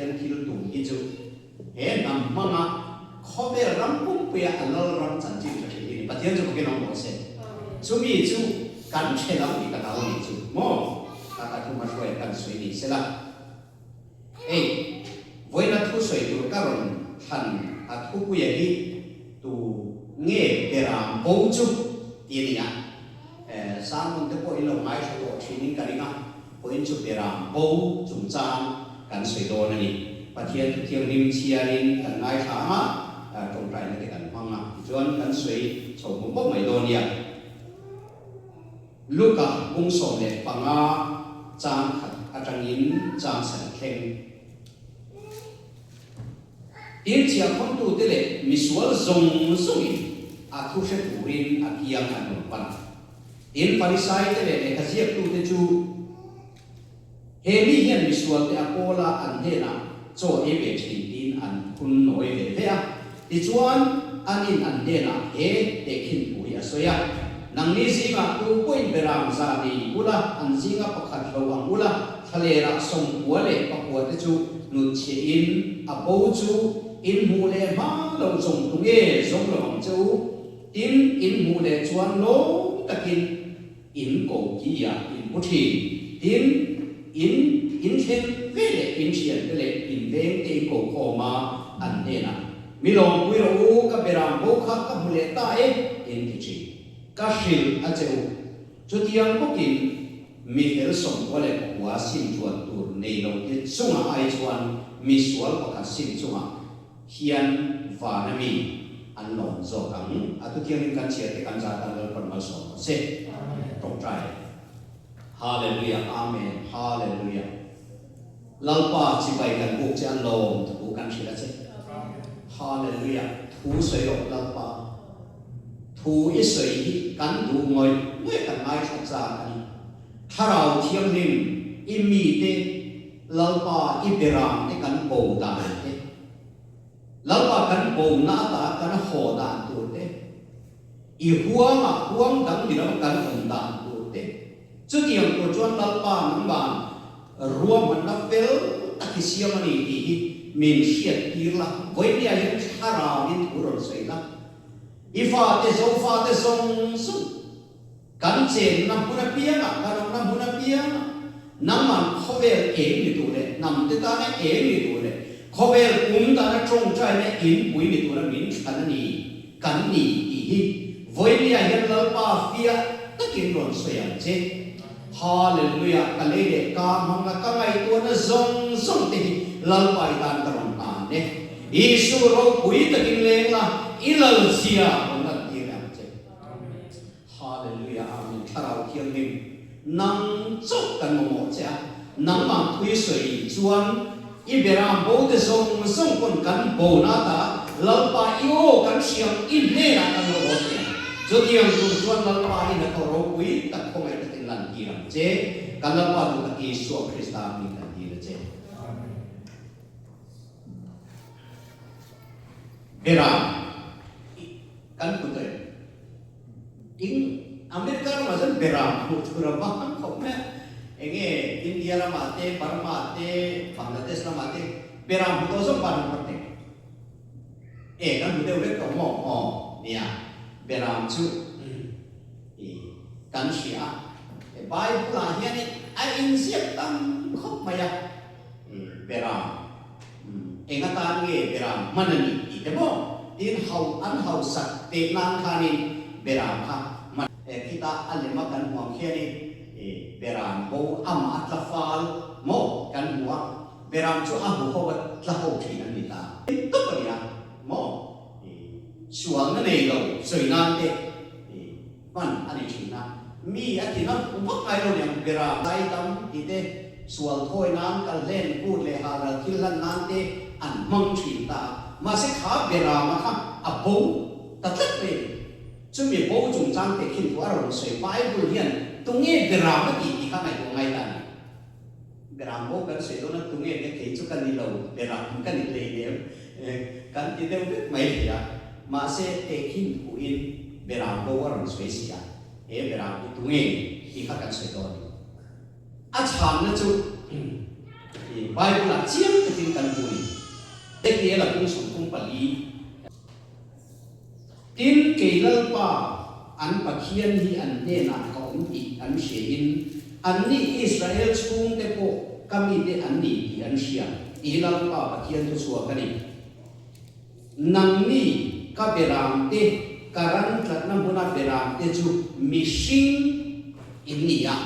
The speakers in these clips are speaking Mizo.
Pathian thil tum hi chu he hnam hmanga khawvel ram pumpuia a lal ram chanchin tha thin hi ni. Pathian chu fakin awm rawh se. Chumi chu kan hre lo tih ka hlau a nih chu maw? Ka ka thuma hruai kan sawi ni sela. Hei, vawiina thu sawi tur ka rawn thlan a thupuia hi tu nge beram bo chu ti a ni a. Sermon te pawh in lo ngaithla tawh thinin ka ring a, vawiin chu beram bo chungchang kan sawi dawn a ni. Pathian thu thianghlim chhiarin kan ngaithla ang a, tawngtaina te kan hmang a, tichuan kan sawi chho hmawm bawk mai dawn nia. Luka bung 15 chang khat atangin chang sarih thleng. Tin chhiahkhawmtute leh misual zawng zawngin a thu hre turin a kiang an rawn pan a. Tin Farisaite leh lehkha ziaktute chu he mi hian misualte a kawl a, an hnenah chaw ei ve thin tiin an phun nawi ve ve a. Tichuan, anin an hnenah he tehkhin thu hi a sawi a, Nangni zingah tu pawhin beram za nei ula, an zinga pakhat hlo ang ula, thlalerah 99 te chu hnutchhiahin a bo chu in hmuh leh hma lo zawng tu nge zawng lo ang che u, tin in hmuh leh chuan lawm takin In ko ki ah in pu thin. Tin, in in thleng ve leh in thiante leh in veng te in ko khawm a, an hnenah, Mi lawmpui rawh u, ka beram bo kha ka hmu leh ta e, in ti thin. Ka hrilh a che u. Chutiang bawkin mi fel 99 sim chuan tur nei lo te chungah ai chuan mi sual pakhat sim chungah hian van a mi an lawm zawk ang. A thuthianghlim kan chhiar te kan zah tan Lalpan malsawm rawh se. Tawngtai. Hallelujah Amen Hallelujah Lalpa chibai kan buk che a lawm thu kan hrilh a che. Hallelujah Thu sawi rawh Lalpa thu i sawi hi kan duh ngawih ngawih kan ngaithla chak a ni. Thlarau Thianghlim i mite Lalpa i beram te kan bo dan te, Lalpa kan bo na ata kan haw dan tur te, i huangah huang dang ni lova kan awm dan tur te, chutiang tur chuan Lalpa nangman ruahmanna fel tak i siam a ni tih hi min hriat tir la, vawinia hian thlarauin thu rawn sawi la, i fate Zofate zawng zawng. Kan chenna hmun apiangah, kan awmna hmun apiangah, nangman khawvel eng ni tur leh hnam te tana eng ni tur leh khawvel pum tana tawngtaina inpui ni tura min thlan a ni, kan ni tih hi vawinia hian Lalpa fiah takin rawn sawi ang che. Hallelujah! Ka lei leh ka hmanga ka ngaihtuahna zawng zawng te hi Lalpa i tan ka rawn hlan e. Isu ropui takin leng la, i lalzia rawn lantir ang che. Hallelujah Amen Thlarau Thianghlim nang chauh kan mamawh che a, nangmah thui sawi chuan i beram bo te zawng zawng pawn kan bo na ta Lalpa i aw kan hriam i hnenah kan lo haw thei ang. Chutiang tur chuan Lalpa i hnathawh ropui tak khawngaih takin lan tir ang che. Kan Lalpa duh tak Isua Krista hming kan dil a che. Beram i kan hmu tawh em? In America ramah chuan beram hmuh tur a vang khawp mai a, enge India ramah te, Burma te, Bangladesh lamah te beram hmu tawh zawng van an phawrh thei. E kan hmu deuh vek tawh maw? Aw nia, beram chu i kan hria a, Bible ah hianin a inziak tam khawp mai a, beram. Eng atan nge beram hman a nih tih te maw? Tin hau an hausak teh nan khanin beram kha hman. Khita a lema kan hmu ang khianin beram bo amah a tla fal maw kan hmu a, beram chu a hmu ho a tla ho thin an ni ta. Tawp a ni a maw? Sualna nei lo sawi nan te hman a ni thin a, mi a ti na vak ngai lo niang beram dai dam ti te sual thawi nan kal hlen kut leh halral thil hlan nan te an hmang thin ta a, mahse kha berama kha a bo ta tlat mai a ni. Chumi bo chungchang te khin thu a rawn sawi Bible hian tunge beram a tih tih kha ngaihtuah ngai ta a ni. Beram bo kan sawi dawn a tunge te kei chu ka ni lo, beram ka ni hleinem kan ti deuh vek mai thei a, mahse tehkhin thuin beram bo a rawn sawi si a, he beram hi tunge ni tih kha kan sawi dawn a ni. A chhanna chu Bible ah chiang takin kan hmu. Ezekiel-a kung 34. Tin, kei Lalpa, an Pathian hi an hnenah ka awm tih an hriain, anni Israel chhungte pawh ka mite an ni tih an hria, tih Lalpa Pathian thuchhuak a ni. Nangni ka beramte, ka ran tlatna hmuna beramte chu mihring in ni a.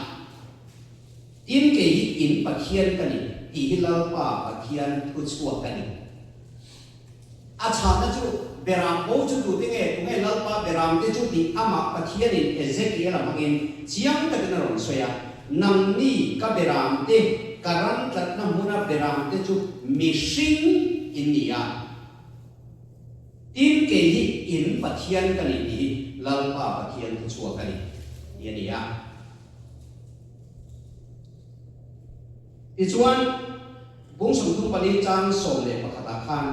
Tin, kei hi in Pathian ka ni, tih hi Lalpa Pathian thuchhuak a ni. A chhahna chu, Beram bo chu tute nge, tunge Lalpa beramte chu tih amah Pathianin Ezekiel-a hmangin chiang takin a rawn sawi a, Nangni ka beramte, ka ram tlatna hmuna beramte chu mihring in ni a. Tin, kei hi in Pathian ka ni tih hi Lalpa Pathian thuchhuak a ni, tih a ni a. Tichuan, bung 34 chang 11 ah khan,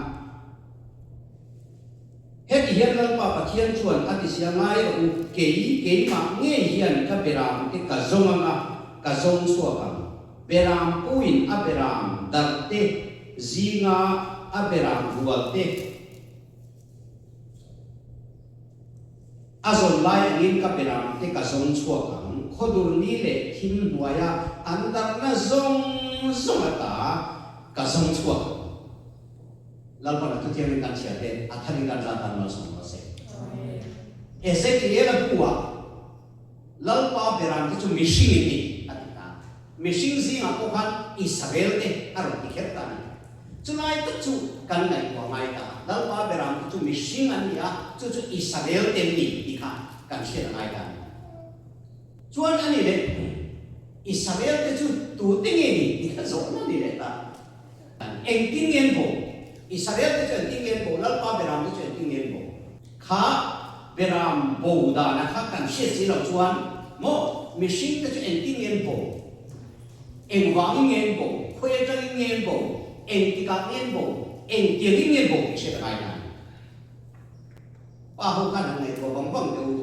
Heti hian Lalpa Pathian chuan a ti sia ngai rawh u, kei, keimah ngei hian ka beram te ka zawng ang a, ka zawng chhuak ang. Beram puin a beram darh te zinga a beram rual te A zawn lai angin ka beram te ka zawng chhuak ang, khawdur ni leh thim hnuaia an darhna zawng zawng ata ka zawng chhuak ang. Lalpan a thuthiangin kan chhia te a tharin kan zat tan malsawm rawh se. Ezekiel-a bu-ah Lalpa beram te chu mihring in ni a ti ta. Mihring zingah pawh khan Israel te a rawn ti kher ta a ni. Chulai tak chu kan ngaihtuah ngai ta. Lalpa beram te chu mihring an ni a, chu chu Israel te an ni tih kha kan hriat a ngai ta a ni. Chuan a ni leh, Israel te chu tute nge ni tih kha zawhna a ni leh ta. Engtin nge an bo? Israel te chu engtin nge an bo? Lalpa beram te chu engtin nge an bo? Kha beram bo dana kha kan hriat si loh chuan maw mihring te chu engtin nge an bo? Engvangin nge an bo? Khawi atangin nge an bo? Engtikah nge an bo? Engtiangin nge an bo tih hriat a ngai ta. Pa ho khan han ngaihtuah vang vang teh u.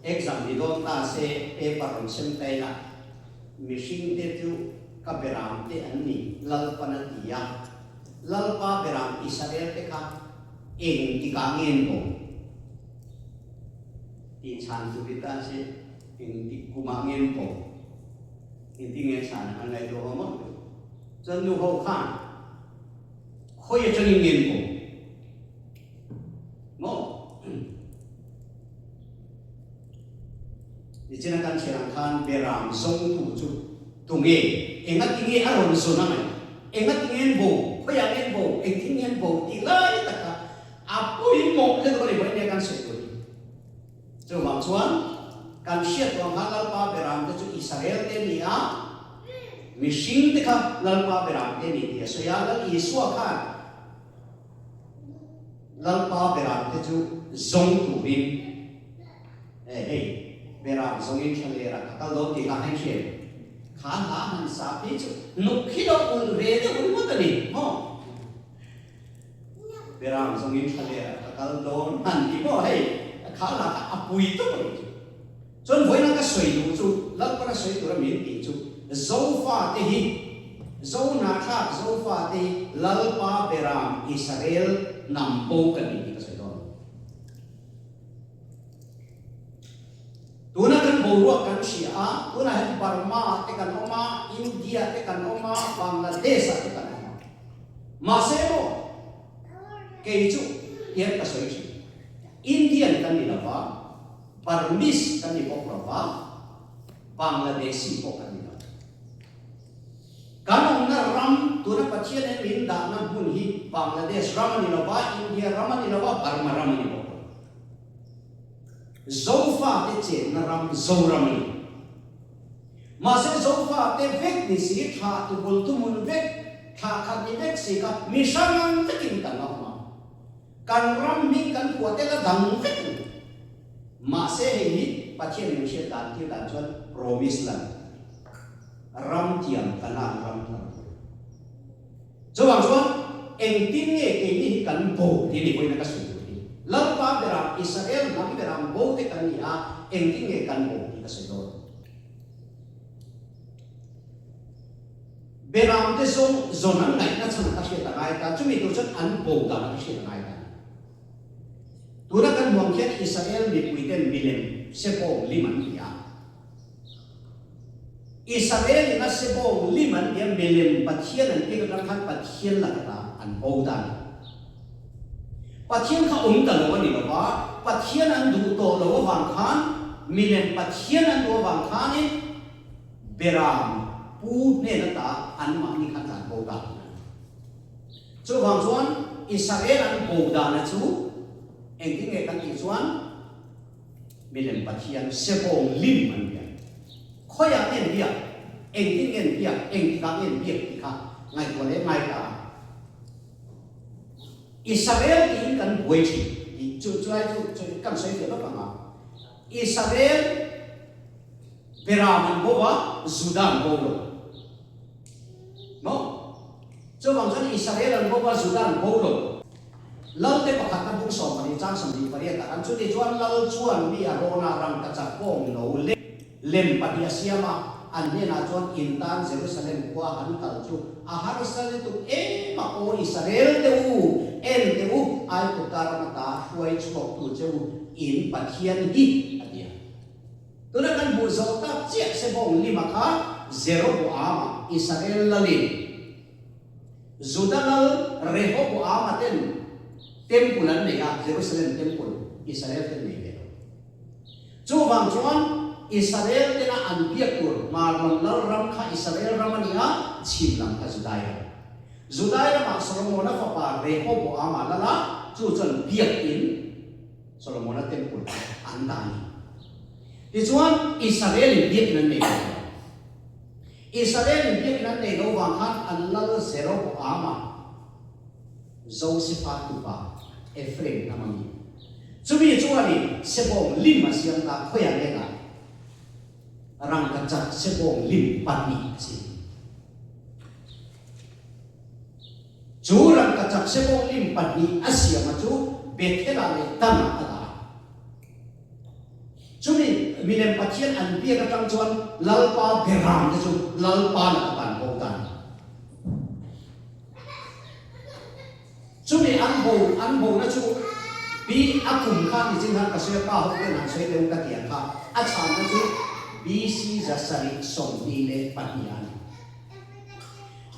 Exam ni dawn ta se paper rawn sem ta ila mihring te chu ka beram te an ni Lalpan a ti a. Lalpa beram Israel te kha engtikah nge an bo? Tih chhan tur i ta se engtik kumah nge an bo? Engtin nge chhan an ngaihtuah vang vang teh u. Chuan nu ho khan khawi atangin nge an bo? Maw? Nichina kan hriat ang khan beram zawngtu chu tunge? Engatinge a rawn zawn ang em? Engatinge an bo? Khawiah nge an bo? Engtin nge an bo? Tih lai taka a pawimawh lutuk a ni vawiin nia kan sawi tur hi. Chuvang chuan kan hriat tawh ang khan Lalpa beram te chu Israel te ni a, mihring te kha Lalpa beram te ni tih a sawi a, Lal Isua khan Lalpa beram te chu zawng turin e hei beram zawngin thlaler ah ka kal dawn tih kha a hriat kha hla han sa phei chu nuk khi lo ulh ve deuh ringawt a ni maw? Beram zawngin thlaler ah ka kal dawn han ti maw hei kha hla kha a pui tawp a nih chu. Chuan vawiin a ka sawi duh chu Lalpan a sawi tura min tih chu Zofa te hi Zohnahthlak Zofa te hi Lalpa Beram Israel hnam bo kan ni tih ka sawi dawn. Tuna kan boruak kan hria a, tunah hian Burma te kan awm a, India te kan awm a, Bangladesh ah te kan awm a. Mahse maw kei chu hian ka sawi thin. Indian kan ni lova, Burmese kan ni bawk lova, Bangladeshi pawh kan ni lo. Kan awmna ram, tuna Pathian in min dahna hmun hi Bangladesh ram a ni lova, India ram a ni lova, Burma ram a ni bawk lo. Zofate chenna ram Zoram a ni. Mahse Zofate vek ni si, thlah tubul thuhmun vek, thlah khat ni vek si kha mi hrang ang vekin kan la awm a. Kan ram hming kan phuah te la dang vek a ni. Mahse hei hi Pathian min hriat dan tir dan chuan Promise Land, ram tiam Kanaan ram thar tur. Chuvang chuan engtin nge keini hi kan bo tih a ni pawhin a ka sawi tur hi. Lalpa beram Israel hnam beram bo te kan ni a, engtin nge kan bo tih ka sawi dawn. Beram te zawng zawn an ngaihna chhan a ka hriat a ngai ta, chumi tur chuan an bo dan a ka hriat a ngai ta. Tuna kan hmuh ang khian Israel mipui ten milem sebawng lim an ti a. Israel in a sebawng lim an ti a, milem Pathian an pek atang khan Pathian lakah an bo ta a ni. Pathian kha awm ta lo a ni lo va, Pathian an duh tawh lo avang khan, milem Pathian an duh avang khanin Beram pu hnen ata anmahni kha tlan bo ta a ni. Chuvang chuan Israel an bo dana chu engtin nge kan tih chuan milem Pathian sebawng lim an biak. Khawiah nge an biak, engtin nge an biak, engtikah nge an biak tih kha ngaihtuah leh ngai ta a. Israel tiin kan buai thin tih chu chulai chu chu kan sawi fiah lawk ang a. Israel Beram an bo a, Juda an bo lo. Maw? Chuvang chuan Israel an bo a, Juda an bo lo. Lalte pakhatna bung 12 chang 28 ah khan chuti chuan Lal chuan mi a rawn a, rangkachak pawng lo lem lem pahnih a siam a, an hnenah chuan in tan Jerusalem khua han kal chu a harsa lutuk em a, aw Israel te u, en te u, Aigupta ram ata hruai chhuaktu che u in Pathian hi, a ti a. Tuna kan hmuh zawh tak chiah Sebawng lima kha Jeroboama, Israel lalin Juda lal Rehoboama ten temple an nei a, Jerusalem temple Israel ten nei ve lo. Chuvang chuan Israel tena an biak tur hmar lam lal ram kha Israel ram a ni a, chhim lam kha Judai ram. Judai ramah Solomona fapa Rehoboama lal a, chu chuan biakin Solomona temple kha an dah a ni. Tichuan, Israel in biakinn an nei lo. Israel in biakinn an nei lo vang khan an lal Jeroboama, Josefa tupa, Ephraim hnam a ni. Chumi chuanin sebawng lim a siam ta, khawiah nge dah? Rangkachak sebawng lim pahnih a siam. Chu rangkachak sebawng lim pahnih a siama chu Bethel-ah leh Dan-ah a dah a. Chumi milem Pathian an biak atang chuan Lalpa Beram te chu Lalpa laka tan bo ta a ni. Chumi an bo an bona chu bi a kum kha nichin khan ka sawi a, pa ho ten an sawi deuh ka ti ang kha, a chhanna chu BC 722 a ni.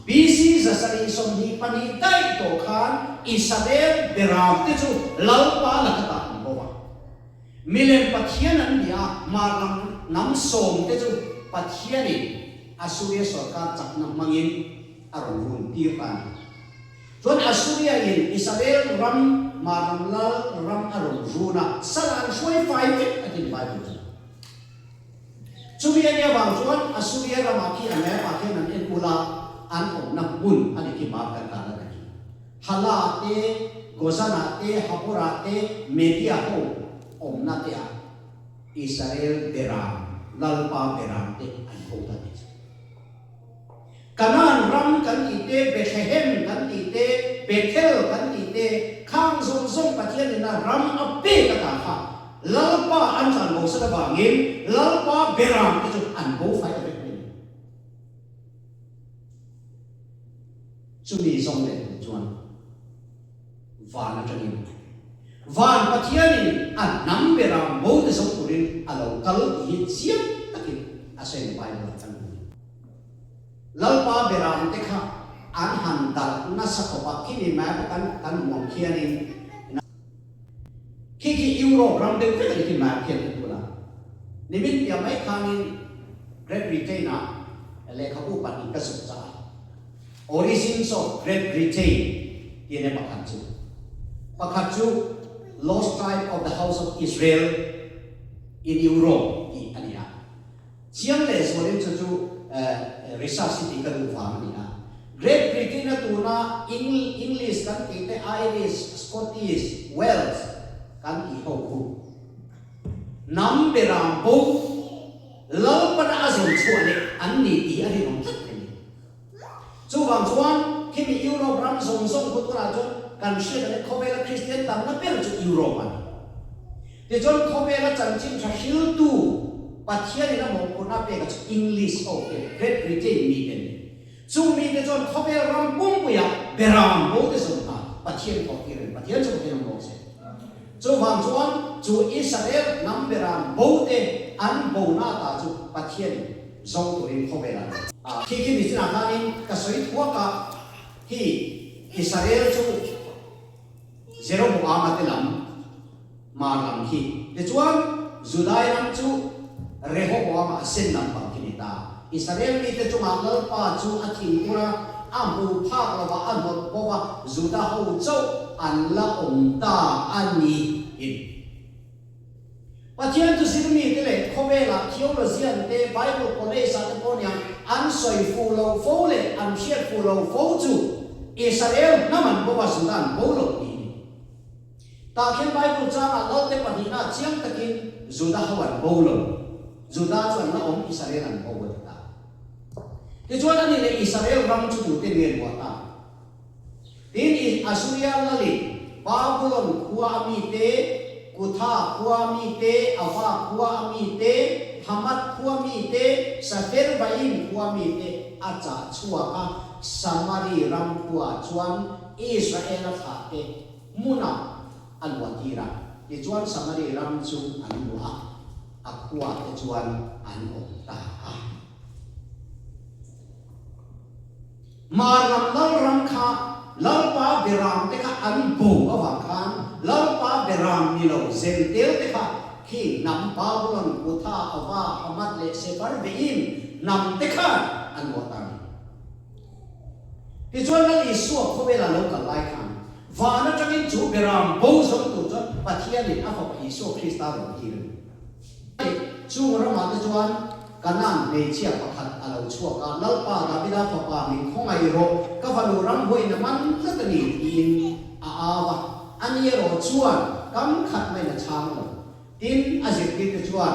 BC 722 daih tawh khan Israel beram te chu Lalpa laka tah an bo a. Milem Pathian an ni a, mar lam hnam sawm te chu Pathianin Assuria sorkar chakna hmangin a rawn run tir ta a ni. Chuan Assuria in Israel ram mar lam lal ram a rawn run a, sal an hruai fai vek a ti ni Bible chu. Chumi a nih avang chuan Assuria ramah khi a map ah khian an en ul a, an awmna hmun a ni khi map kan tan a ni. Hala te, Gozan-ah te, Habor-ah te, Media ho awmna te ah Israel beram, Lalpa beram te an ho ta tih chu. Kanaan ram kan tih te, Bethlehem kan tih te, Bethel kan tih te, khang zawng zawng Pathian ina ram a pek a ta kha Lalpa an tlan bo sat avangin Lalpa beram te chu an bo fai ta vek mai a ni. Chumi zawng leh tur chuan van atangin van Pathianin a hnam beram bo te zawng turin a lo kal tih hi chiang takin a sawi Bible ah kan hmu. Lalpa beram te kha an han darh nasa khawp a, khimi map a kan kan hmuh ang khianin khi khi Europe ram deuh vek a ni khi map khian kan hmu la. Nimin piah mai khanin Great Britain ah lehkhabu pahnih ka zuk chah a, Origins of Great Britain tih a nia pakhat chu. Pakhat chu Lost Tribe of the House of Israel in Europe tih a ni a. Chiang leh zualin chu chu research hi tih ka duh vang a ni a. Great Britain a tuna English kan tih te Irish, Scottish, Welsh kan tih ho khu hnam beram bo Lalpana a zawn chhuah leh an ni tih a rinawm tlat mai a ni. Chuvang chuan khimi Europe ram zawng zawng khu tunah chuan kan hriat ang hian khawvela Kristian tamna ber chu Europe a ni. Tichuan khawvela chanchin tha hriltu Pathianin a mawhphurhna a pek a chu English ho te, Great Britain mite an ni. Chung mite chuan khawvel ram pumpuiah beram bo te zawng hna Pathian thawh tir a ni. Pathian chu Pathian awm rawh se. Chuvang chuan chu Israel hnam beram bo te an bona ta chu Pathian zawng turin khawvel an a. Khi khi nichinah khanin ka sawi thuak a, hi Israel chu Jeroboama te lam hmar lam khi. Tichuan, Judai ram chu Rehoboama a sen lampang khi ni ta. Israel mite chungah Lalpa chu a thinur a, a hmuh phak lovah a hnawt bawk a, Juda ho chauh an la awm ta a ni in. Pathian chu zirmite leh khawvelah theologian te, Bible college-ah te pawh niang an sawi fuh loh fo leh an hriat fuh loh fo chu Israel hnam an bo a, Juda an bo loh niin. Tah khian Bible changah Lalte pahnihna chiang takin Juda ho an bo lo, Juda chu an la awm, Israel an bo a ti ta. Tichuan ani leh Israel ram chu tute nge luah ta? Tin, Assuria lalin Babulon khua a mite, Kutha khua a mite, Ava khua a mite, Hamath khua mite, Safervaim khua mite a chah chhuak a, Samari ram khuaah chuan Israel-a thlahte hmunah a luahtir a, tichuan Samari ram chu an luah a, a khuate chuan an awm ta a. Hmar lam Lalram kha Lalpa Beram te kha an bo avang khan Lalpa Beram ni lo Zentel te kha khi hnam Babulon, Kutha, Ava, Hamath leh Sepharvaim hnam te khan an luah ta a ni. Tichuan Lal Isua khawvela lo kal lai khan van atangin chu beram bo zawng tur chuan Pathianin a Fapa Isua Krista rawn tir a ni. Chung ramah te chuan Kanaan hmeichhia pakhat a lo chhuak a, Lalpa Davida fapa min khawngaih rawh, ka fanu ramhuaiin a man tlat a ni tiin a au a. Ani erawh chuan kam khat maiin a chhang lo. Tin, a zirtirte chuan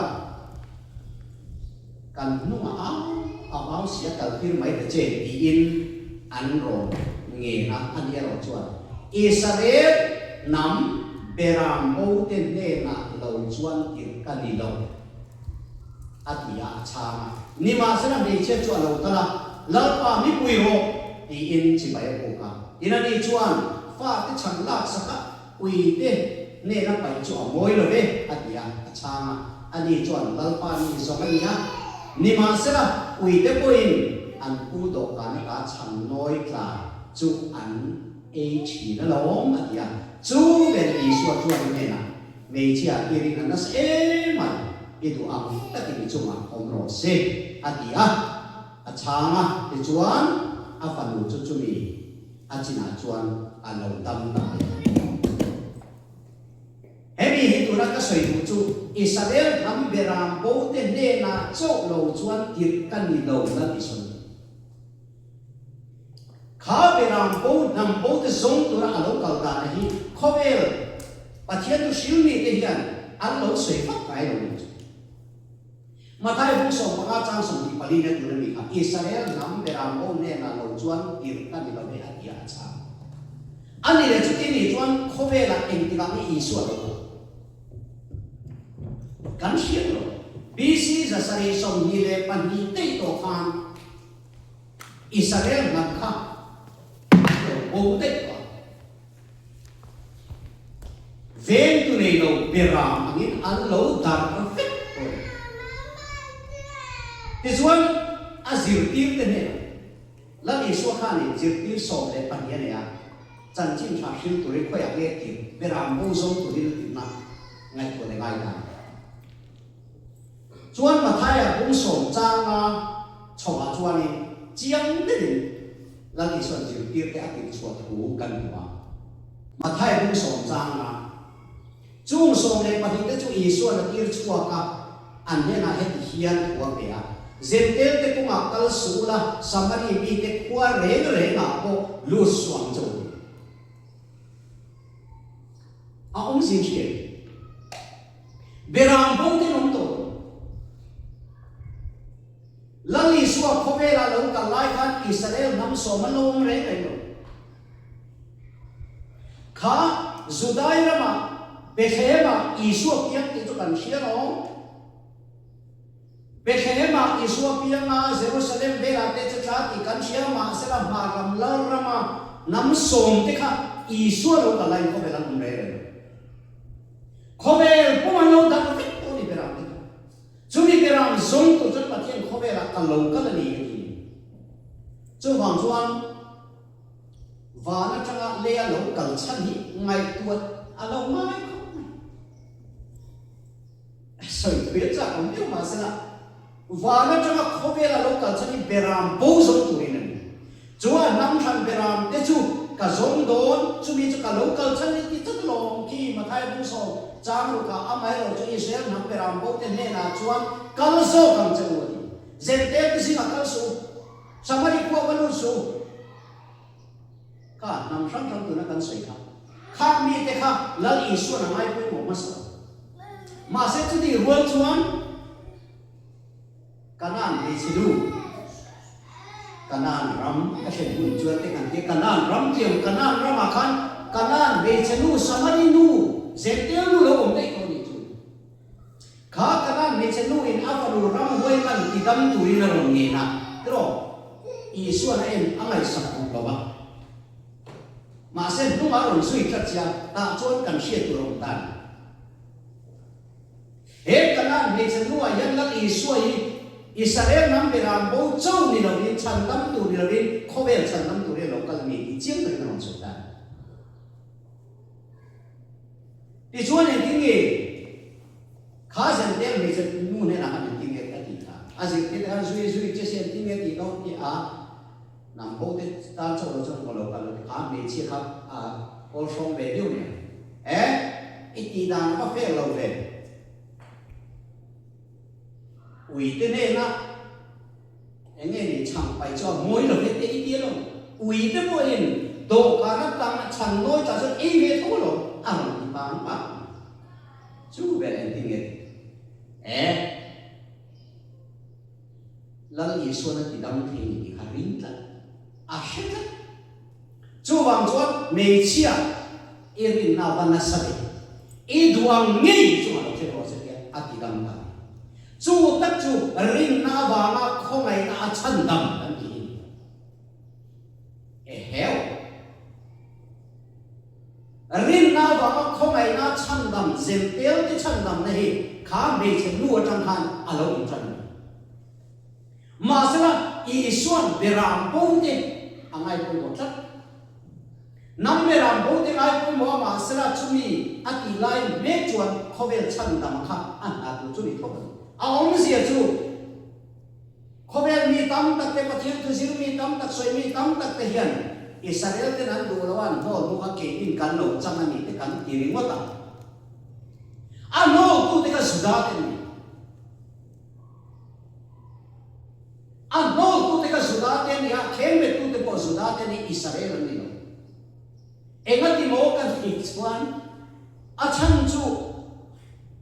kan hnungah au a au si a kaltir mai ta che tiin an rawn ngen a, ani erawh chuan Israel hnam beram bote hnenah lo chuan tirh ka ni lo a ti a, a chhang a. Nimahsela hmeichhia chu a lo kal a, Lalpa mipui rawh tiin chibai a buk a. Tin, ani chuan fate chhan laksak a Uite hnena paih chu a mawi lo ve, a ti a, a chhang a. Ani chuan, Lalpa ni zawng a ni a, nimahsela uite pawhin an pu dawhkan ata chhan nawi tla chu an ei thin alawm, a ti a. Chu ber Isua chuan hnenah, Hmeichhia i rin a nasa em mai, i duh ang takin i chungah awm rawh se, a ti a, a chhang a. Tichuan, a fanu chu chumi A chinah chuan a lo dam ta mai a. Hemi hi tuna ka sawi duh chu Israel hnam beram bo te hnenah chauh lo chuan tirh ka ni lo la ti sawi duh. Kha beram bo hnam bo te zawng tura a lo kal dana hi khawvel Pathian thu hrilmi te hian an lo sawi vak ngai lo nih chu. Mathai bung 15 chang 24 na tur a ni kha, Israel hnam beram ho hnenah lo chuan tirh ka ni lo ve a ti a, a chhang. A ni leh chuti nih chuan khawvelah engtikah nge Isua lo kal? Kan hriat lo. BC 722 daih tawh khan Israel hnam kha an lo bo daih tawh a. Vengtu nei lo beram angin an lo darh vek tawh a ni. Tichuan, a zirtirte hnenah, Lal Isua khanin zirtir 12 a nei a, chanchin tha hril turin khawiah nge tirh beram bo zawng turin a tirhna ngaihtuah leh ngai dan. Chuan Mathaia bung sawm changa chhoah chuanin chiang deuhin Lal Isua'n zirtirte a tirhchhuah thu kan hmu a. Mathaia bung sawm changa chung 12 te chu Isua'n a tir chhuak a, an hnenah heti hian thu a pe a, Zentelte kawngah kal suh ula, Samari mite khua reng rengah pawh lut suh ang che u ti. A awmzia hriat. Beram bo ten awm tawh lo. Lal Isua khawvela lo kal lai khan Israel hnam sawm an lo awm reng reng lo. Kha Judai ramah Bethlehem-ah Isua piang tih chu kan hria lawm. Bethlehem-ah Isua piang a, Jerusalem velah te che tla tih kan hria, mahsela hmar lam lalrama hnam sawmte kha Isua lo kal laiin khawvel an awm reng reng lo. Khawvel pawh an lo dang vek tawh a ni beram te kha. Chumi beram zawng tur chuan Pathian khawvelah ka lo kal a ni ka ti ni. Chuvang chuan van atanga leia lo kal chhan hi ngaihtuah a lo ngai khawp mai. Sawi thui a chak awm viau mahsela van atanga khawvela lo kal chhan hi beram bo zawng turin a ni. Chuan hnam thlan beram te chu ka zawng dawn, chumi chu ka lo kal chhan ni ti tlat alawm khi Mathai Bungsawm chang rukah amaherawh chu Israel hnam beram bo te hnenah chuan kal zawk ang che u a ti. Zentel te zingah kal suh u, Samari khua va lut suh u. Kha hnam hrang hrang tuna kan sawi kha, khang mite kha Lal Isuan a ngai pawimawh hmasa lo. Mahse chutih rual chuan Kanaan hmeichhe nu, Kanaan ram ka thlen hun chuan te kan tia, Kanaan ram tiang Kanaan ramah khan Kanaan hmeichhe nu, Samari nu, Zentel nu lo awm daih tawh a nih chu. Kha Kanaan hmeichhe nu in a fanu ramhuai man ti dam turin a rawn ngen a, tiraw? Isuan a en a ngaihsak duh lo a. Mahse hnung a rawn zui tlat sia, tah chuan kan hriat tur a awm ta a ni. He Kanaan hmeichhe nuah hian Lal Isua hi Israel hnam beram bo cho ni lovin, chhandam tur ni lovin, khawvel chhandam turin a lo kal a ni tih chiang takin a rawn sawi ta a ni. Tichuan engtin nge kha Zentêl hmeichhe nu hnenah khan engtin nge a tih kha? A zirtirte khan zui zui che se engtin nge tih dawn tih a hnam ho te tan chauh lo chuan ka lo kal lo ti kha hmeichhia kha a kawl hrawng ve viau nia. E, i tih dan a va fel lo ve. Ui te hnena eng nge ni chhang pai chu a mawi lo ve te i ti alawm. Ui te pawhin dawhkan atang a chhan nawi tah chuan ei ve tho alawm a rawn ti pang pang mai. Chu vel engtin nge ti? E, Lal Isuan a ti dam thei ni tih kha ring tlat, a hre tlat. Chuvang chuan hmeichhia i rinna va nasa ve, i duh ang ngei chungah lo thlen rawh se tia a ti dam ta a ni. Chu tak chu rinna avanga khawngaihna a chhandam kan tih hi ni. Eheu! Rinna avanga khawngaihna a chhandam, Zentel te chhandamna hi kha hmeichhe nu atang khan a lo intan a ni. Mahsela, Isua'n beram bo te a ngai pawimawh tlat. Hnam beram bo te ngai pawimawh a, mahsela chumi a tih laiin mek chuan khawvel chhandam kha a hna tur chu ni tho a ni. A awmzia chu khawvel mi tam tak te, Pathian thu zir mi tam tak, sawi mi tam tak te hian Israel ten an duh lo a, an hnawl hnu kha keinin kan lo chang a ni te kan ti ringawt a. A hnawltu te kha Juda te an ni. A hnawltute kha Juda te a ni a, khengbetute pawh Juda te a ni, Israel an ni lo. Engati maw kan tih chuan a chhan chu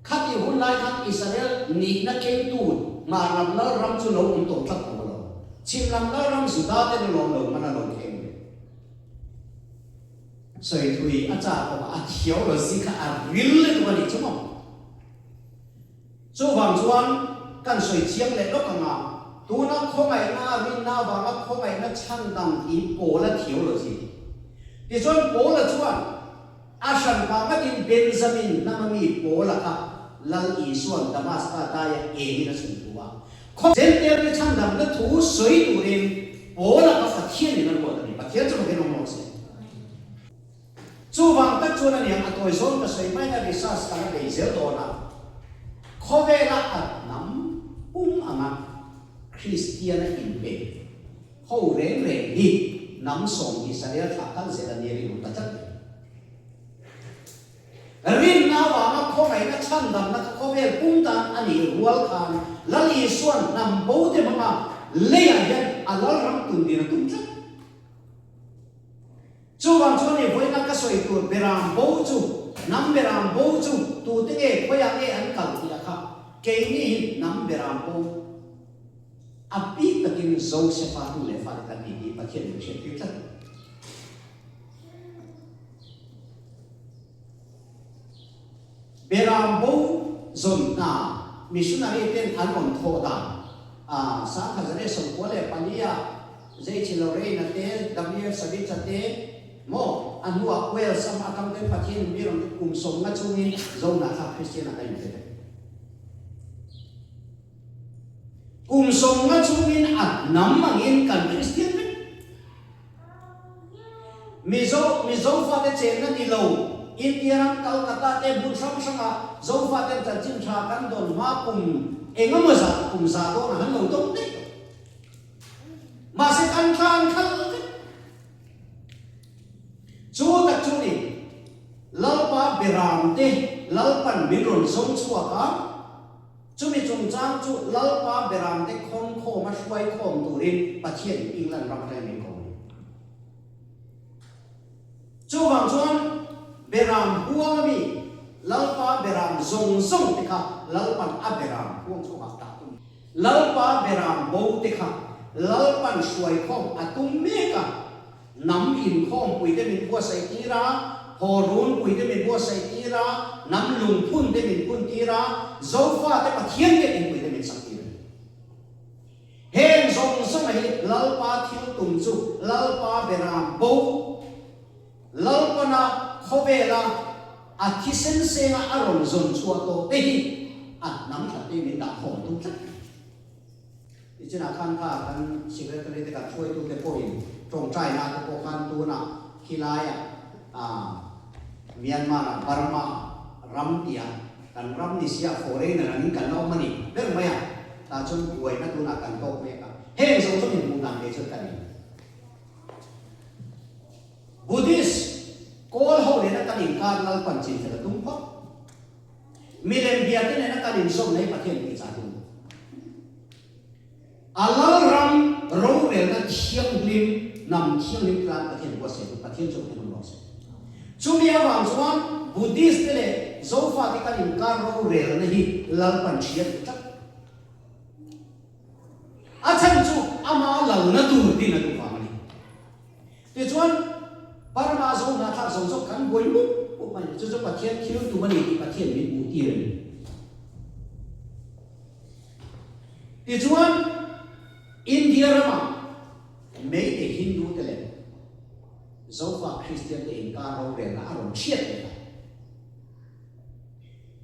khatih hun lai khan Israel nihna kengtu hmar lam lal ram chu lo awm tawh tlat tawh lo. Chhim lam lal ram Juda ten a lawm lo hman a lo kheng ve. Sawi thui a chak awm a, a theology kha a ril lutuk a nih chu maw? Chuvang chuan kan sawi chiang leh lawk ang a, tuna khawngaihna a rinna avanga khawngaihna chhandam hi Paula theology. Tichuan Paula chuan a hran pah ngatin Benjamin hnama mi Paula kha Lal Isua'n Damaska daia engin a chhun thu a, Jentail te chhandamna thu sawi turin Paula kha Pathianin a ruat a ni. Pathian chu fakin awm rawh se. Chuvang tak chuan a niang a tawi zawn ka sawi mai na research ka la bei zel dawn a, khawvela a hnam pum anga Kristiana inpe ho reng reng hi hnam sawm Israel thlah kal zel a nia rinawm ta tlat mai. Rinna avanga khawngaihna chhandamna kha khawvel pum tan a nih rual khan Lal Isua'n hnam bo te hmanga leiah hian a lalram tun din a tum tlat. Chuvang chuan i vawiina ka sawi tur beram bo chu, hnam beram bo chu tute nge khawiah nge an kal tih a kha, keini hi hnam beram bo a bik takin Josefa tu leh fate kan ni tih Pathian min hriattir tlat a ni. Beram bo zawn hna. missionary ten an rawn thawh dan a 1944 ah J.H. Lorraine-a te, W.F. Savitz-a te maw a hnuah Wales ram atang ten Pathian in mi rawn kum sawmna chungin Zohnahthlak Kristian ah kan inpe vek. Kum sawmnga chungin a hnam angin kan Kristian vek. Mizo, Mizo fate chenna ni lo, India ram Calcutta te hmun hrang hranga Zofaten chanchin tha kan dawn hma kum engemaw zah, kum za dawn a han lo dawng daih tawh. Mahse kan tlan khalh vek. Chu tak chu ni, Lalpa Beram te Lalpan min rawn zawng chhuak a, Chumi chungchang chu Lalpa beramte khawn khawma hruai khawm turin Pathian England ram atangin min ko a ni. Chuvang chuan beram huang ami Lalpa beram zawng zawng te kha Lalpan a beram huang chhungah dah tum. Lalpa beram bo te kha Lalpan hruai khawm a tum mek a. Hnam inkhawmpui te min buatsaih tir a, Hawrunpui te min buatsaih tir a, hnam lungphun te min phun tir a, Zofa te Pathian biak inpui te min sak tir a ni. Heng zawng zawnga hi Lalpa thil tum chu Lalpa beram bo, Lalpana khawvela a thisen senga a rawn zawn chhuah tawh te hi a hnam that te min dah khawm tum tlat a ni. Nichinah khan kha kan Secretary te kan hruaitute pawhin tawngtaina te pawh khan tunah khilaiah Myanmar ah Burma ram tia kan ram ni sia foreigner angin kan la awm a ni ber mai a, tah chuan buaina tunah kan tawk mek a, heng zawng zawng inhmuh dan ngei chuan ka nei. Buddhist kawl ho nena kan inkar Lalpan chinfel a tum phawt. Milem biate nena kan inzawmna hi Pathian tih chah tum. A lalram rorelna thianghlim, hnam thianghlim tlan Pathian buatsaih tum, Pathian chu Pathian awm rawh se. Chumi avang chuan Buddhist te leh Zofate kan inkar rorelna hi Lalpan hria duh tlat. A chhan chu ama lalna tur din a duh vang a ni. Tichuan, Burma zo hnahthlak zo zawk kan buai mup mup a ni. Chu chu Pathian thil tum a ni tih Pathian min hmuh tir a ni. Tichuan, India ramah Meitei Hindu te leh Zofa Kristian te inkar rorelna a rawn chhiat leh a.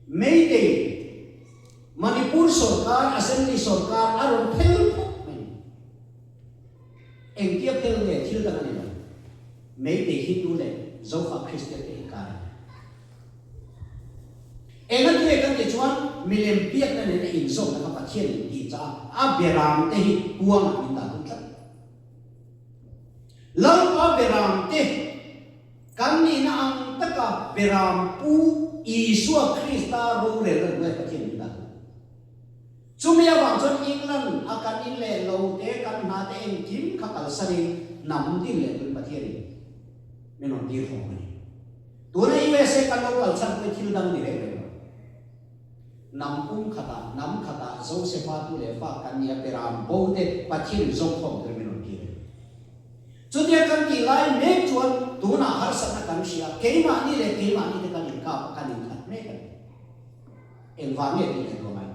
Meitei Manipur sorkar, Assembly sorkar a rawn phel phawt mai. Engtia phel nge thil dang a ni lo. Meitei Hindu leh Zofa Kristian te inkar a ni. Engatinge kan tih chuan milem biakna nena inzawmna kha Pathian in tih chah a, a beram te hi huangah min dah duh tlat. Lalpa beram te kan nihna ang taka beram pu Isua Krista rorelna hnuaia Pathian min dah duh. Chumi avang chuan England a kan in leh lo te, kan hna te engkim kha kalsanin hnam din leh turin Pathianin min rawn tir hlawm a ni. Tuna USA kan lo kal chhan pawhin thil dang a ni reng reng lo. Hnam pum khatah, hnam khatah Josefa tu leh fa kan nia Beram bo te Pathianin zawngkhawm turin min rawn tir a ni. Chutia kan tih lai mek chuan tunah harsatna kan hria, keimahni leh keimahni te kan inkap a, kan inkhat mek a ni. Engvang nge tih ngaihtuah ngai?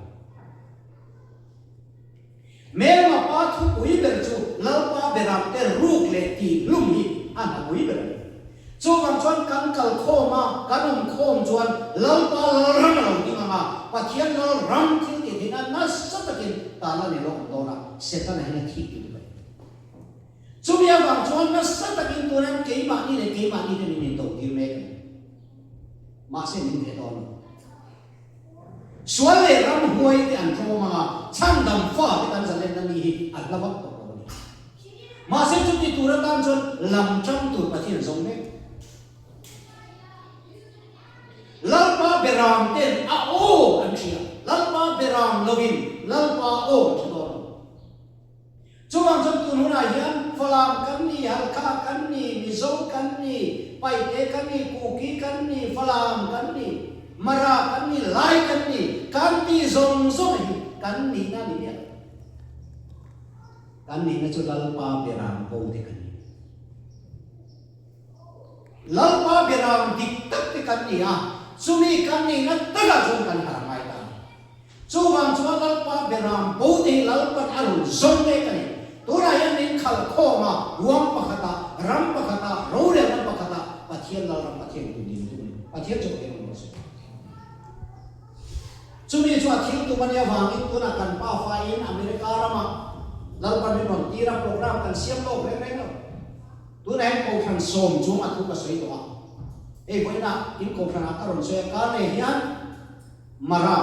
Hmelma pa thupui ber chu Lalpa beramte ruk leh tih hlum hi a hnapui ber a ni. Chuvang chuan kan kal khawm a, kan awm khawm chuan Lalpa Lalram a lo ding ang a, Pathian Lalram thil tih theihna nasa takin tan a ni lawk dawn a, Setana hian a thik lutuk a ni. Chumi avang chuan nasa takin tunan keimahni leh keimahni te min intotir mek a ni. Mahse min ve dawn lo. Sual leh ramhuai te an tlawm ang a, chhandam fa te kan zalenna ni hi a hla vak tawh lo a ni. Mahse chuti tur atan chuan lam tang tur Pathian zawng mek. Lalpa beram ten a aw an hria, Lalpa beram lovin Lalpa aw an hre dawn lo. Chuvang chuan tun hunah hian Falam kan ni, Halkha kan ni, Mizo kan ni, Paite kan ni, Kuki kan ni, Falam kan ni, Mara kan ni, Lai kan ni, kan ti zawng zawng hi kan nihna a ni miah lo. Kan nihna chu Lalpa Beram bo te kan ni. Lalpa Beram dik tak te kan ni a, chumi kan nihna takah chuan kan harh ngai ta a ni. Chuvang chuan Lalpa Beram bo te hi Lalpan a rawn zawng mek a ni. Tunah hian min khalh khawm a, huang pakhatah, ram pakhatah, rorelna pakhatah Pathian Lalram Pathian tun ding tum a ni. Pathian chu Pathian awm rawh se. Chumi chu a thil tum a nih avangin tunah kan pa faiin America ramah Lalpan min rawn tir a, program kan siam lawk reng reng lo. Tunah hian Kohhran sawm chung a thu ka sawi tawh a. Hei vawiinah in Kohhranah ka rawn sawi a, karleh hian Mara,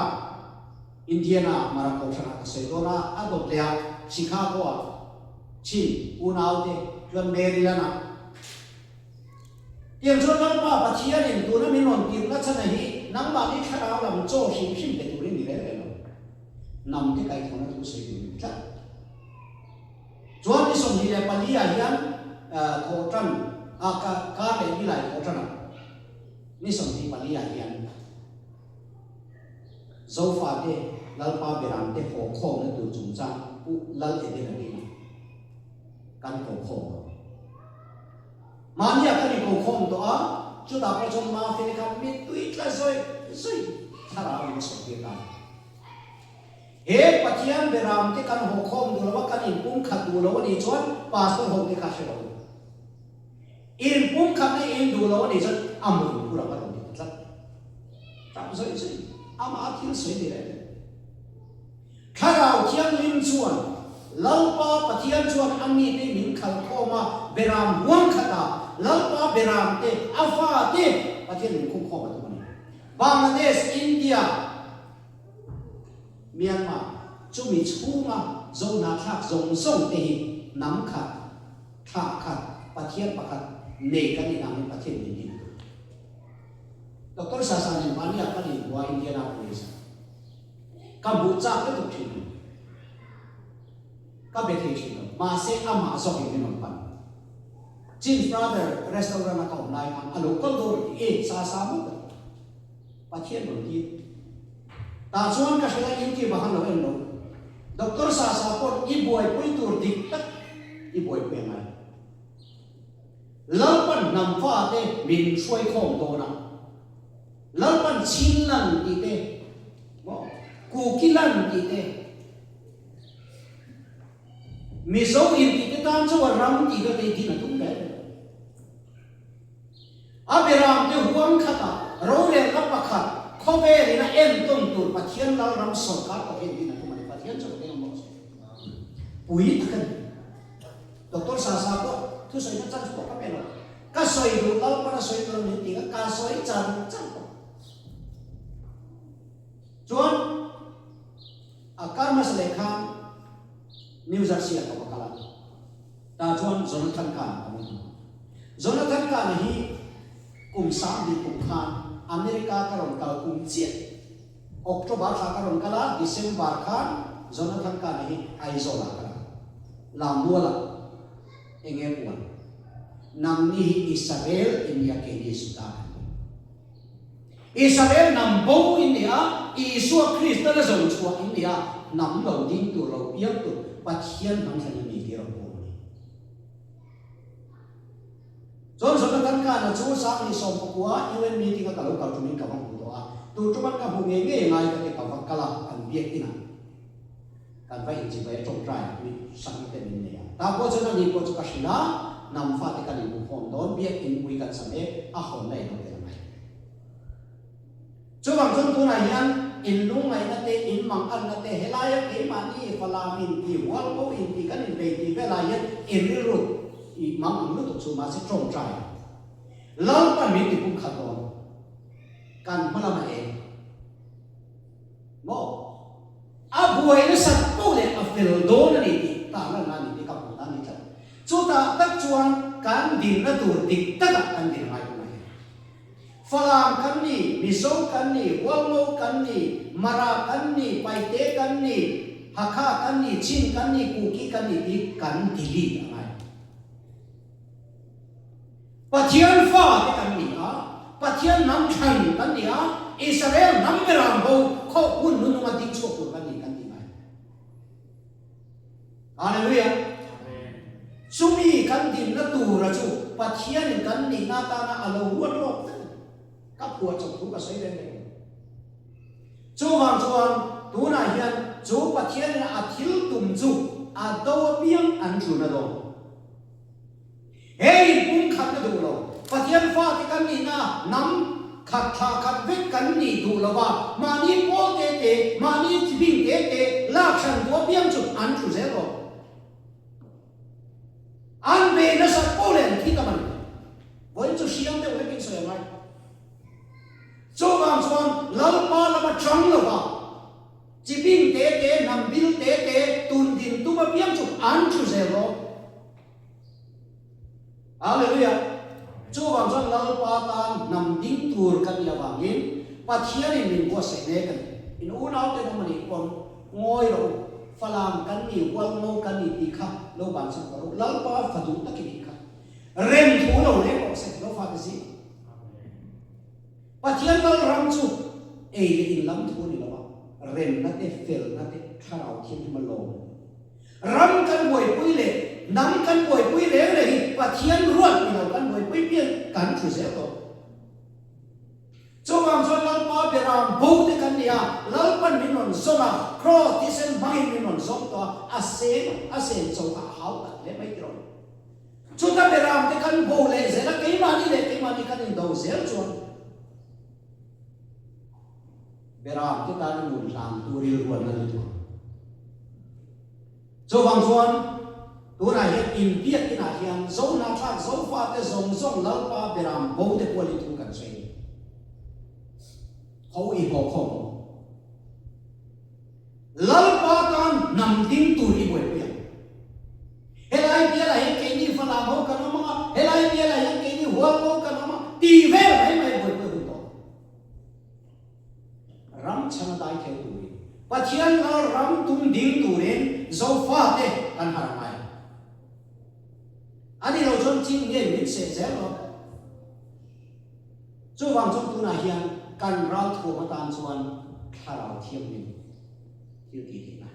Indiana Mara Kohhranah ka sawi dawn a, a dawt leh a, Chicago-ah Chin unaute chuan Maryland-ah. Tiang chuan Lalpa Pathianin tuna min rawn tirhna chhana hi nangmahni thlarau lam chaw hrim hrim pe turin ni reng reng lo. Hnamte kaihthawhna thu sawi tur ni tlat. Chuan ni 24 ah hian thawhtan a kar leh nilai thawhtanah ni 24 ah hian Zofate Lalpa Beramte haw khawmna tur chungchang Pu Lal Edena hnenah kan ko khawm ang. Mahnia kan inko khawm tawh a, chutah pawh chuan Mafeli kha mittui tla zawih zawih thlarau in a sawmtir ta. He Pathian Beramte kan haw khawm duh lo a, kan inpumkhat duh lo a nih chuan Pastor ho te kha hre lo. Inpumkhatna in duh lo a nih chuan a mawng phur ang a rawn ti ta tlat. Tap zawih zawih amah a thil sawi ni reng. Thlarau Thianghlim chuan Lalpa Pathian chuan a mite min khalh khawm a, Beram huang khatah Lalpa Beramte, a fate Pathian min khung khawm a tum a ni. Bangladesh, India, Myanmar chumi chhunga Zohnahthlak zawng zawng te hi hnam khat, thlah khat, Pathian pakhat nei kan nih nangin Pathian min din tur. Doctor Sasa nen mahnia kan inhua Indianapolis ah. Ka hmuh chak lutuk thin lo. Ka be thei thin lo. Mahse amah zawkin min rawn pan. Chin Brother restaurant a ka awm lai khan a lo kal dawn a ti. E, sa sa maw ka ti. Pathian rawn tir. Tah chuan ka hrilh a, YouTube ah khan lo en lo. Doctor sa sa pawh i buaipui tur dik tak i buaipui a ngai. Lalpan hnam fate min hruai khawm dawn a. Lalpan Chinlan tih te, maw, Kukilan tih te, Mizo in tih te tan chuan ram tih vel te hi din a tum hle hle. A beram te huang khatah rorelna pakhat khawvel in a entawn tur Pathian Lalram sawrkar pawh hian din a tum a ni. Pathian chu ka teng maw se. Pui tak a ni. Doctor Sasa pawh thusawina chance pawh ka pe lo. Ka sawi duh Lalpan a sawi tur min ti kha ka sawi char char tawh. Chuan a kar hmasa leh khan New Jersey ah ka va kal a, tah chuan Jonathan Kahn ka va hmu. Jonathan Kahn hi kum 10,000 kum khan America ka rawn kal kum chiah October thla ka rawn kal a, December khan Jonathan Kahn hi Aizawl ah ka la Lammual ah. Enge puan? Nangni hi Israel in nia keini Juda kan ni. Israel hnam bo in ni a, Isua Krista la zo chhuah in ni a, hnam lo ding tur lo piang tur Pathian hnam thlan in ni tih erawh pawh a ni. Chuan Jonathan Kahna chu 1990 UN meeting a ka lo kal tumin ka va hmu tawh a, tur tuman ka hmu ngei ngei ngai ka ti ka va kal a, kan biak inah. Kan va inchibai a tawngtai mi hrang te min nei a. Ta pawh chuan ani pawh chu ka hrilh a, hnam fate kan inhmukhawm dawn, biakinn pui kan sam e, a hawn na ilo tel mai. Chuvang chuan tunah hian in lungngaihna te, in manganna te, helaia keimahni Falam in ti, Hualko in ti, kan inbei tih velah hian in rilru i mang ang lutuk chu mahse tawngtai Lalpan min ti pumkhat dawn, kan hma lamah eng maw? A buai nasat poh leh a fel dawn a ni tih tarlan a ni tih ka hmu ta a ni tlat. Chutah tak chuan kan dinna tur dik takah kan din a ngai dawn a ni. Falam kan ni, Mizo kan ni, Hualngo kan ni, Mara kan ni, Paite kan ni, Hakha kan ni, Chin kan ni, Kuki kan ni tih kan delete a ngai. Pathian fate kan ni a, Pathian hnam thlan kan ni a, Israel hnam beram bo khawh hun hnununga ding chhuak tur kan ni kan ti ngai. Hallelujah! Chumi kan dinna tura chu Pathianin kan nihna atana a lo ruat lawk vek a ni. Ka phuah chawp thu ka sawi reng reng lo. Chuvang chuan. tunah hian chu Pathianin a thil tum chu a do apiang an tlun a dawn. He inpumkhatna duh lo, Pathian fate kan nihna hnam khat thla khat vek kan nih duh lo va, mahni pawl te te, mahni chibing te te lak hran duh apiang chu an tlu zel rawh. An bei nasat pawh leh an thi tam a ni. Vawiin chu hriam deuh vekin sawi a ngai. Chuvang chuan Lalpa lama chang lo va, chibing te te, hnam bil te te tun din tum apiang chu an tlu zel rawh. Hallelujah! Chuvang chuan Lalpa tan hnam ding tur kan nih avangin Pathianin min buatsaih mek a ni. In unaute hnam a nih pawn ngawi rawh u, Falam kan ni, Hualngo kan ni tih kha lo bansan tawh rawh u, Lalpa fa duh takin ih kha rem thu lo leng rawh se, lo fate zing. Pathian Lalram chu ei leh in lam thu a ni lo a, remna te, felna te, thlarau thianghlim a lawm a ni. Ram kan buaipui leh hnam kan buaipui reng reng hi Pathian ruat ni lo kan buaipui pian kan thu zel tawh. Chuvang chuan Lalpa beram bo te kan ni a, Lalpan min rawn zawng a, Kraws thisen hmangin min rawn zawng tawh a, a sen a sen cho kha a hau tak hle mai tiraw. Chuta beram te kan bo leh zel a, keimahni leh keimahni kan indo zel chuan Beram te tan a nun hlan tu rilruan a ni tawh. Chuvang chuan tunah hian inbiak inah hian Zohnahthlak Zofate zawng zawng Lalpa beram bo te pualin thu kan sawi a ni. Ho i haw khawm ang. Lalpa tan hnam ding tur i buaipui ang. Helai bialah hian keini Falam ho kan awm ang a, helai bialah hian keini Hualngo kan awm ang tih vel mai mai buaipui hun tawh. Ram chhana dai theu turin, Pathian lal ram tum ding turin Zofate kan harh ngai. A ni lo chuan chin nge min seh zel lo. Chuvang chuan tunah hian kan ral thuam atan chuan thlarau thianghlim thil tih theihna.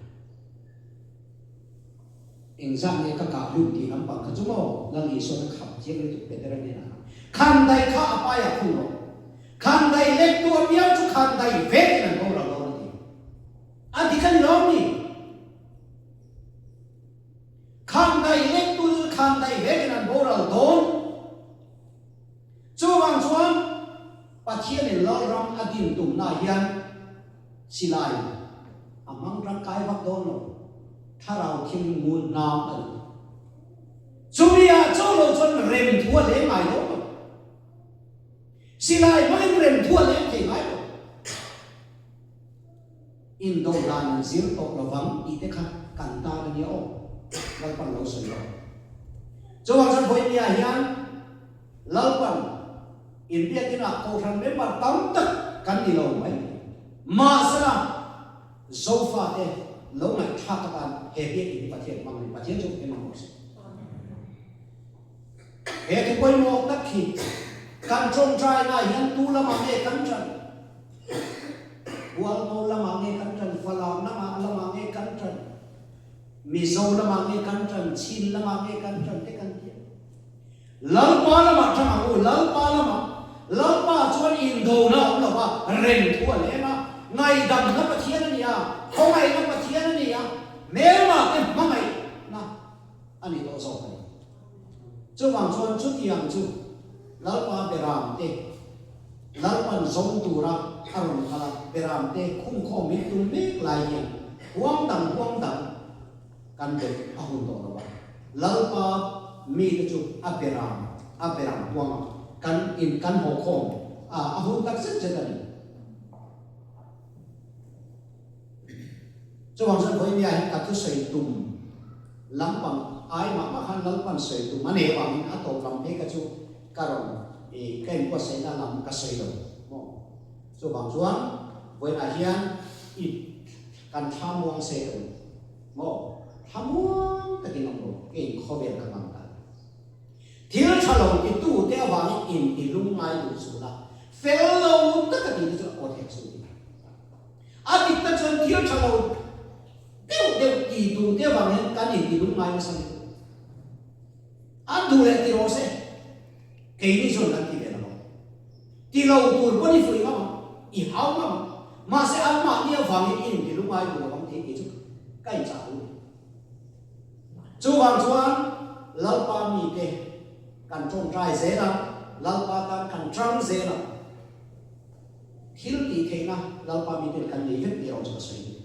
Engzah nge ka kah hlum tih lampang kha chu maw Lal Isuan a khap chiang lutuk Petera hnenah khan, Khandai kha a paiah khung rawh. Khandai lettu apiang chu khandai vekin an boral dawn a ti. A dik a ni lawm ni? Khandai lettu chu khandai vekin an boral dawn. Chuvang chuan Pathianin Lalram a din tumna hian silai a hmang tangkai vak dawn lo, thlarau thil ngun hnam a duh. Chumi ah cho lo chuan rem thu a leng ngai dawn lo. Silai hmangin rem thu a leng thei ngai lo. Indo dan an zir tawh lovang tih te kha kan tan a nia aw, Lalpan lo sawi lo. Chuvang chuan vawinia hian Lalpan inbiakinah kohhran member tam tak kan ni lo mai thei. Mahsela, Zofate lo ngaihthlak atan he biakin hi Pathian hmang a ni. Pathian chu engmah rawh se. He thu pawimawh tak hi kan tawngtainaah hian tu lamah nge kan tan? Hualngo lamah nge kan tan? Falam lamah lamah nge kan tan? Mizo lamah nge kan tan? Chin lamah nge kan tan te kan ti a. Lalpa lamah tang ang u, Lalpa lamah. Lalpa chuan indona a awm lo va, rem thu a leng a, ngaihdamna Pathian a ni a, khawngaihna Pathian a ni a, hmelmah te hmangaihna a ni tawh zawk a ni. Chuvang chuan chutiang chu Lalpa Beram te Lalpan zawng tura a rawn kal a, Beram te khungkhawm min tum mek lai hian huang dang huang dang kan belh a hun tawh lo a. Lalpa mite chu a Beram a Beram huang kan in kan haw khawm a a hun tak zet zet a ni. Chuvang chuan vawinia hian ka thusawi tum lampang ai mah mah khan Lalpan sawi tum a nei avangin a tawp lam phei kha chu ka rawn i ka inbuatsaihna lam ka sawi lo maw. Chuvang chuan vawiinah hian i kan thlamuang se ka duh maw, thlamuang takin awm rawh, kei khawvel ka ngam ta. Thil tha lo titute avangin intilungngai duh suh la, fel lo taka tihte chu a aw thek suh tih. A dik tak chuan thil tha lo deuh deuh ti duhte avang hian kan intilungngai nasa lutuk. An duh leh ti rawh se, keini chuan kan ti ve lo ang. Ti lo tur pawn i fuih ngam ang, i hau ngam ang. Mahse anmahni avangin i inti lungai duh lo ang tih kei chu ka inchah duh a ni. Chuvang chuan Lalpa mite kan tawngtai zel a, Lalpa tan kan tang zel a, thil tih theihna Lalpa miten kan nei vek tih erawh chu ka sawi duh.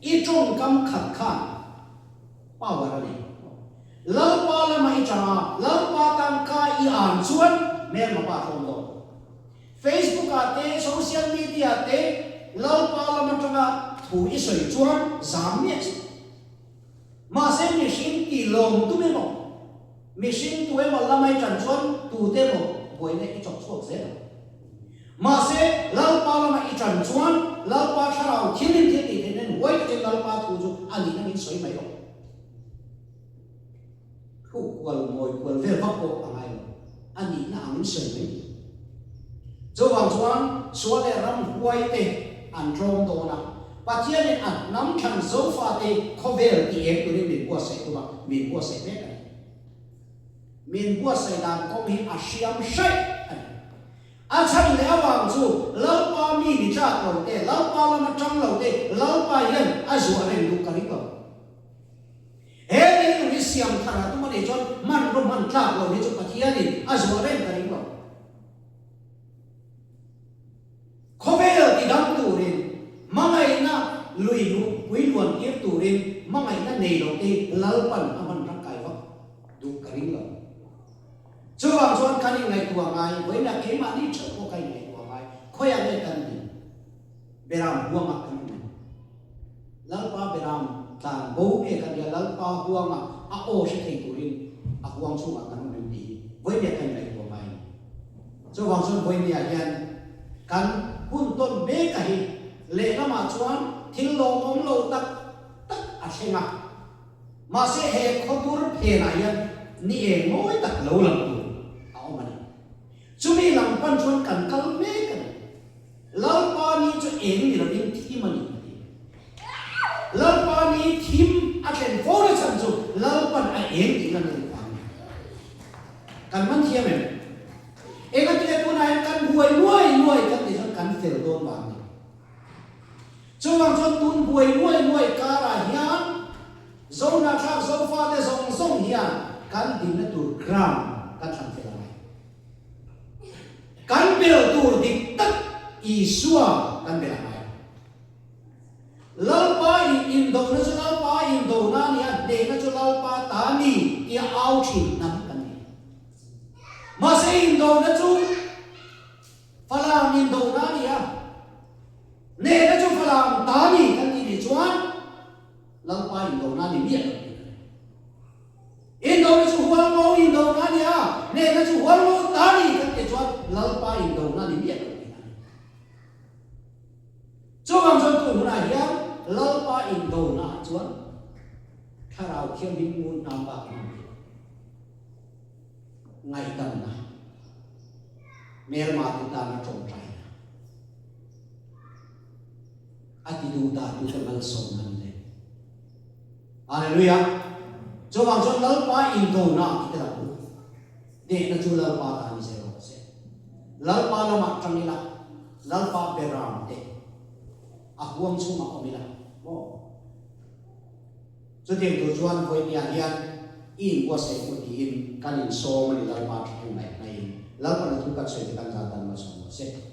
I tawngkam khat khan power a nei. Lalpa lama i tang a, Lalpa tan ka i an chuan hmelma pa tlawm dawn. Facebook ah te, social media ah te Lalpa lam atanga thu i sawi chuan zam miah che. Mahse mihring ti lawm tum emaw, mihring tu emaw lamai tan chuan tute emaw buaina i chawk chhuak zel ang. Mahse Lalpa lama i tan chuan Lalpa thlarau thil in thil tih theih nen huai takin Lalpa thu chu a nihna min sawi mai rawh. Thluk kual mawi kual vel vak pawh a ngai lo, a nihna angin sawi mai tur. Chuvang chuan sual leh ramhuai te an tlawm dawn a, Pathianin a hnam thlan Zofate khawvel ti eng turin min buatsaih tum a, min buatsaih mek a ni. Min buatsaih dan kawng hi a hriam hraih a ni. A chhan leh avang chu Lalpa mi ni tlak lo te, Lalpa lama tang lo te, Lalpa hian a zuah reng duh ka ring lo. He leilung hi siam thar a tum a nih chuan hmanraw hman tlak lo hi chu Pathianin a zuah reng ka ring lo. Khawvel tidam turin, hmangaihna lui pui luan tir turin hmangaihna nei lo te hi Lalpan a hman tangkai vak duh ka ring lo. Chuvang chuan kan inngaihtuah ngai, vawiinah keimahni theuh pawh ka inngaihtuah ngai, khawiah nge kan din? Beram huangah kan awm em? Lalpa beram tlan bo nge kan nia Lalpa huanga a aw hre thei turin a huang chhungah kan awm em tih hi vawinia kan ngaihtuah ngai a ni. Chuvang chuan vawinia hian kan hun tawn mek a hi lehlamah chuan thil lawmawm lo tak tak a thleng a. Mahse he khawdur phenah hian ni eng mawi tak lo lang tur a awm a ni. Chumi lam pan chuan kan kal mek a ni. Lalpa ni chu eng ni lovin thim a ni a ti. Lalpa ni thim a thlen fo na chhan chu Lalpan a eng tih lan a duh vang a ni. Kan man thiam em? Engati nge tunah hian kan buai nuai nuai kan tih chuan kan fel dawn vang a ni. Chuvang chuan tun buai nuai nuai karah hian Zohnahthlak Zofate zawng zawng hian kan dinna tur ground kan thlan fel a ngai. Kan bel tur dik tak Isua kan bel a ngai. Lalpa in indona chu Lalpa indona a ni a, hnehna chu Lalpa ta a ni tia au thin hnam kan ni. Mahse indona chu Falam indona a ni a, hnehna chu Falam ta a ni kan tih nih chuan Lalpa indona a ni miah lo tih ka hria. Indona chu hualngo indona a ni a, hnehna chu hualngo ta a ni kan tih chuan Lalpa indona a ni miah lo tih a ni. Chuvang chuan tun hunah hian Lalpa indona ah chuan Thlarau Thianghlim ngun hnam bak in awm thei lo. Ngaihdamna, hmelma te tana tawngtaina. A ti duh dah tu te malsawmna ni le. Hallelujah! Chuvang chuan Lalpa indona ti te lang u. Dehna chu Lalpa ta ni zel rawh se. Lalpa lamah tang ila, Lalpa beram te a huam chhungah awm ila maw? Chutiang tur chuan vawinia hian i inbuatsaih mu tiin kan insawm a ni Lalpa thahnem ngaih hnain. Lalpa na thu kan sawi te kan zah dan malsawm rawh se.